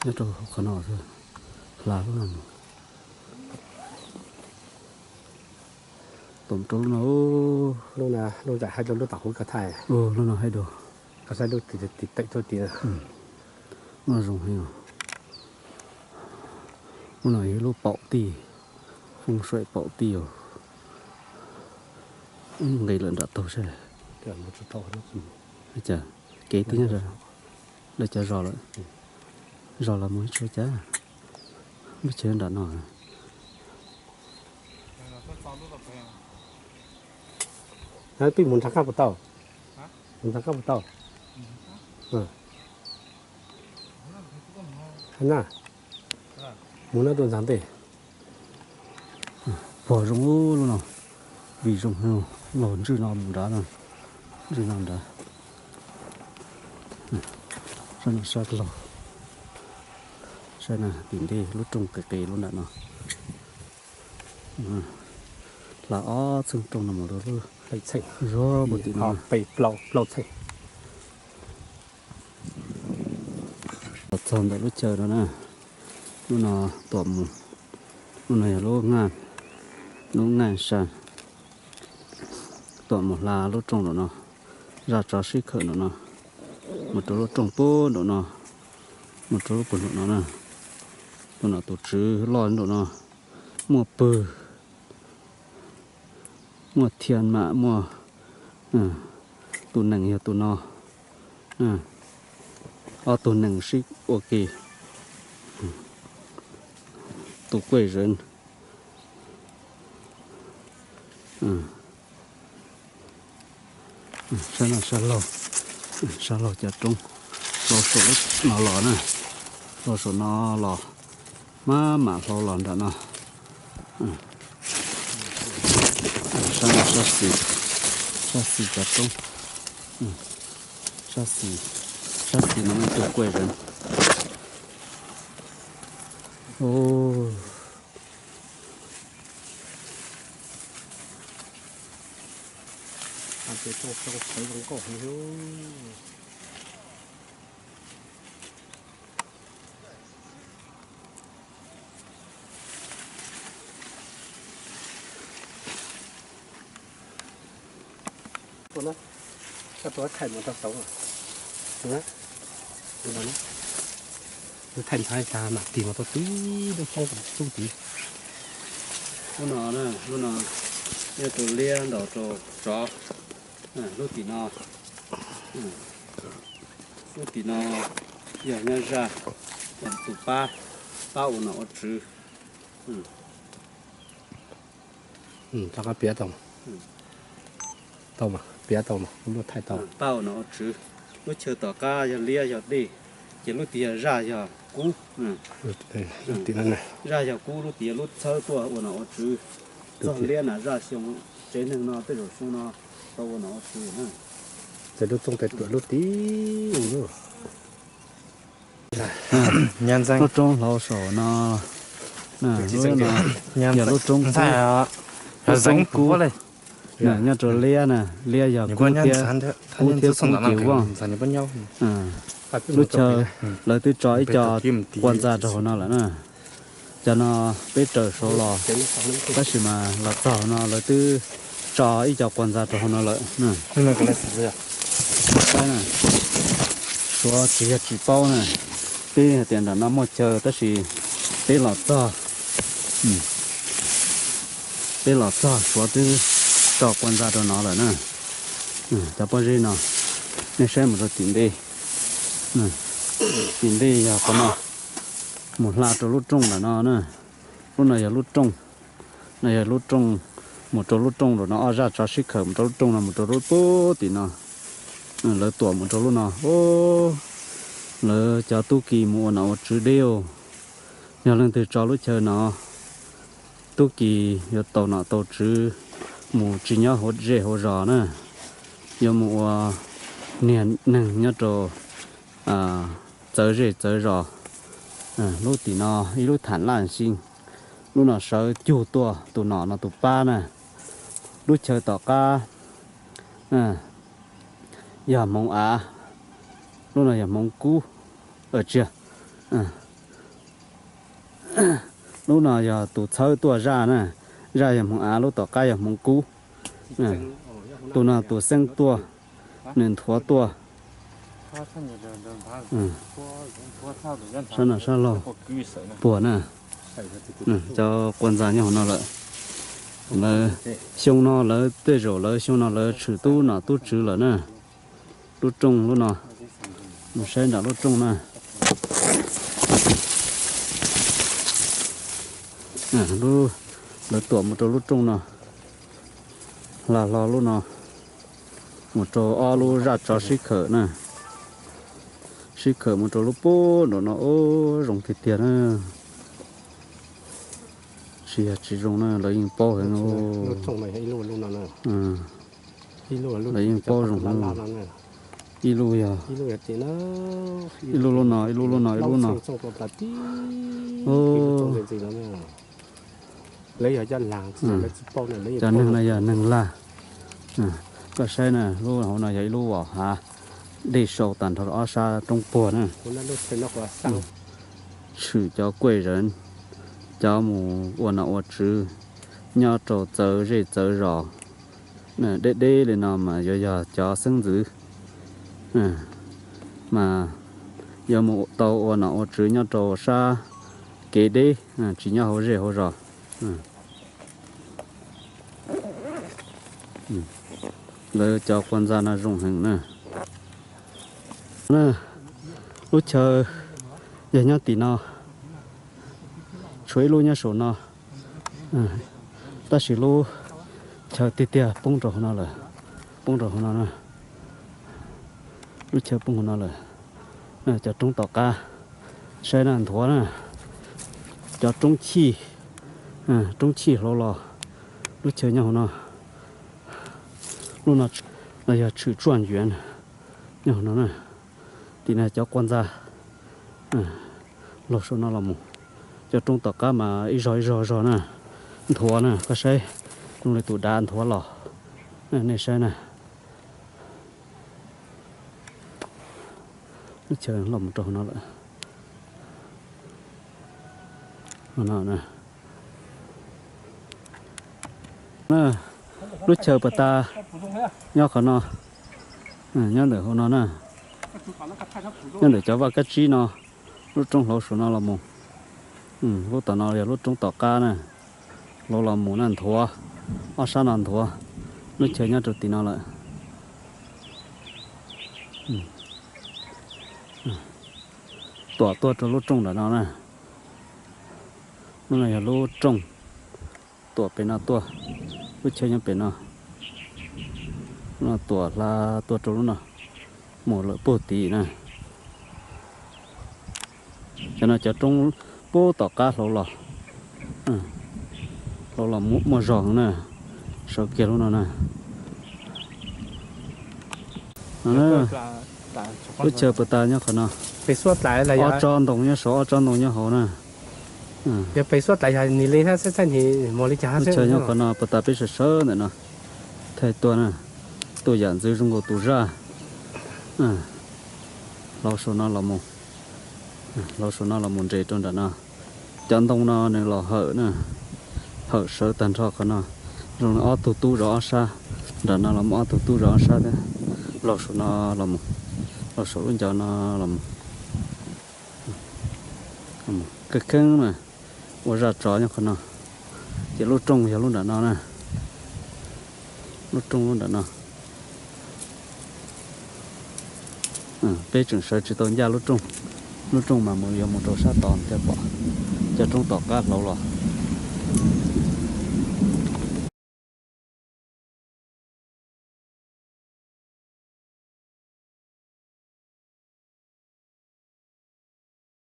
Nyob rau qhov no xwb, hla lub no mus. Tom rau lub no, lub no, lub no haib dua lub tom huv ko thaij. Lub no haib dua. Koj saib lub tim tim tuaj tim no. Lub no zoo heev. Lub no yog ib lub paum tij, foob suaim paum tij os. Nqis lawm nram taug sab. Kev tib nyob, lawv cov zos lawm, zos los mus ib tsuas cas, lub chaw nram no. Peb mus nrog koj puas tau? Mus nrog koj puas tau? Na, mus no tuaj ntxog ntej. Pog zoo lub no, vim zoo los ntswj no mus nrad no, ntswj no nrad. Sab no sab laug, sab no tim ntej lub rooj qis qis lub nram no. Hla ob txheej rooj no mus rau lub zog puag tim no. Los txog ntawm lub chaw no na, lub no tuam mus, lub no yog lub, lub naj sa, tuam mus hla lub rooj nram no, zaj tsov sib khawm nram no, mus rau lub rooj puag nram no, mus rau lub puag nram no na. Tus no tus tswv loj nram no, muaj pwg, muaj thiaj mam muaj, tus nees yog tus no, ob tug nees sib ua ke, tus kuj zev. Sab no sab laug, sab laug cov roob, hlau saum no los na, hlau saum no los, maj mam hlau los nram no. Sab no sab xis, sab xis cov roob, sab xis, sab xis no tus kuj zev. Koj tuaj thaij mus tau xauv, thaij nthav tas mam tig mus tau tib lub xyoob txub tid. Lub no, lub no yog tus liab ntaus rau tsov. Lub tim no, lub tim no yog nyob zaj, tus pab, pab ua nom ua tswv. Rov qab piav tau, tau mas, piav tau mas, kuv thaij tau. Pab ua nom ua tswv, lub chaw tom qab yog liab yog dej, ces lub tim yog zaj yog kub. Zaj yog kub, lub tim yog lub txhawb tuaj ua nom ua tswv. Txog liab na zaj xyoo, tsev neeg no tej zaum xyoo no tau ua nom ua tswv na. Ces lub txooj tes tuam lub tim lub roob hlau saum no, lub no yog lub roob kub, lub roob kub nyob rau liab na, liab yog kub thiab, kub thiab kub ces voj. Lub chaw lawv twb tso ib co qua ntxa rau hauv no lawm na. Cov no peb raws saud los, tab sis mas los txog no lawv twb tso ib co qua ntxa rau hauv no lawm. Saib na, Suav tsis yog tsis paub na, peb hais tias nram no muaj chaw tab sis peb los txog, peb los txog Suav twb tso qua ntxa rau no lawm na. Cov pob zeb no, nej saib mus rau tim ntej, tim ntej yog qhov no, mus hla rau lub rooj ntawm no na. Lub no yog lub rooj, no yog lub rooj, mus rau lub rooj ntawm no, ob zaj tsov sib khawm mus rau lub rooj no, mus rau lub pub tim no. Lawv tuam mus rau lub no, lawv cov tub ki mus ua nom ua tswv deb. Yog leej twg tso lub chaw no, tub ki yuav tau nom tau tswv, mus tsis nyob hauv zej hauv zos na, yuav mus ua niag neeg nyob rau txawv zej txawv zos. Lub tim no ib lub tham laj xij, lub no sawv cug tuaj tus nom no tus pab na. Lub chaw tom qab yog hmoov av, Lub no yog hmoov kub, tsis yog, lub no yog tus txhawb tuaj zaj na, zaj yog hmoov av, lub tom qab yog hmoov kub. Tus no tus xeeb tuaj, nws nthuav tuaj. Sab no sab laug puag na. Cov quas ntxa nyob hauv no lawm. Lawv, xyoo no lawv tej zaum lawv xyoo no lawv tshwm tub nom tub tswv lawm na. Lub rooj lub no, mus saib nram lub rooj na. Lub, lawv tuam mus rau lub rooj no, hla hlo lub no mus rau ob lub zaj tsov sib khawm na, sib khawm mus rau lub pub nraum no. Ub, zoo tiag tiag na. Tsis yog tsis zoo na, lawv yeej paub heev. Lawv yeej paub zoo. Ib lub yog, ib lub lub no, ib lub lub no, ib lub no. Cov neeg no yog neeg Laj. Koj saib na, lub hauv no yog ib lub vos hav, dej sau tag nrho ob sab roob puag na. Tshwm cov kuej zev, cov mus ua nom ua tswv nyob rau txawv zej txawv zos. Deb deb li no mas yuav yog cov xeeb ntxwv, mas yuav mus tau ua nom ua tswv nyob rau sab kev deb, tsis nyob hauv zej hauv zos. Lawv cov quas ntxa no zoo heev na. Lub chaw yog nyob tim no, tshuav ib lub nyob saum no, tab sis lub chaw tiag tiag poob rau hauv no lawm, poob rau hauv no na. Lub chaw poob hauv no lawm. Cov roob tom qab, saib na, nthuav na, cov roob chij, roob chij hloov los. Lub chaw nyob hauv no, lub no yog tshwm tsuaj ncuav nyob hauv no na. Tim no cov quas ntxa laug saum no los mus. Cov roob tom qab mas ib zog ib zog zog na, nthuav na, koj saib zoo li tus dav nthuav los. Nej saib na, lub chaw los mus rau hauv no lawm. Lub chaw pas tas nyob qhov no, nyob ntawm hauv no na, nyob ntawm cov vaj kab tsib no, lub roob hloov saum no los mus. Lub tom no yog lub roob tom qab na, hloov los mus na, nthuav, ob sab no nthuav, lub chaw nyob rau tim no lawm. Tuam tuaj rau lub rooj nram no na. Lub no yog lub rooj, tuam pem no tuaj, lub chaw nyob pem no. Lub no tuam hla tuaj rau lub no, mus lawm puag tim na. Cov no cov roob puag tom qab hloov los, hloov los muaj zog na, sawv kiag lub no na. Lub chaw pas tas nyob qhov no, ob tsob ntoo nyob saum, ob tsob ntoo nyob hauv na. Lub chaw nyob qhov no, pas tas peb sawv sawv ntawm no, thaij tuaj na, tuaj yam ntxwv zoo nkaus tus zaj. Hloov saum no los mus, hloov saum no los mus nres rau nram no. Cov ntoo no nws los hawm na, hawm sawv tag nrho qhov no, zoo li ob tug tub zov ob sab, nram no los mus ob tug tub zov ob sab thiab. Hloov saum no los mus, hloov saum lub ncov no los mus. Kheej kheeb na, ua zaj tsov nyob qhov no, ces lub rooj yog lub nram no na, lub rooj lub nram no. Peb tseem sawv tsis tau ncaj lub rooj, lub rooj mas mus yuav mus rau sab tod thiaj pom. Cov roob tom qab hloov los,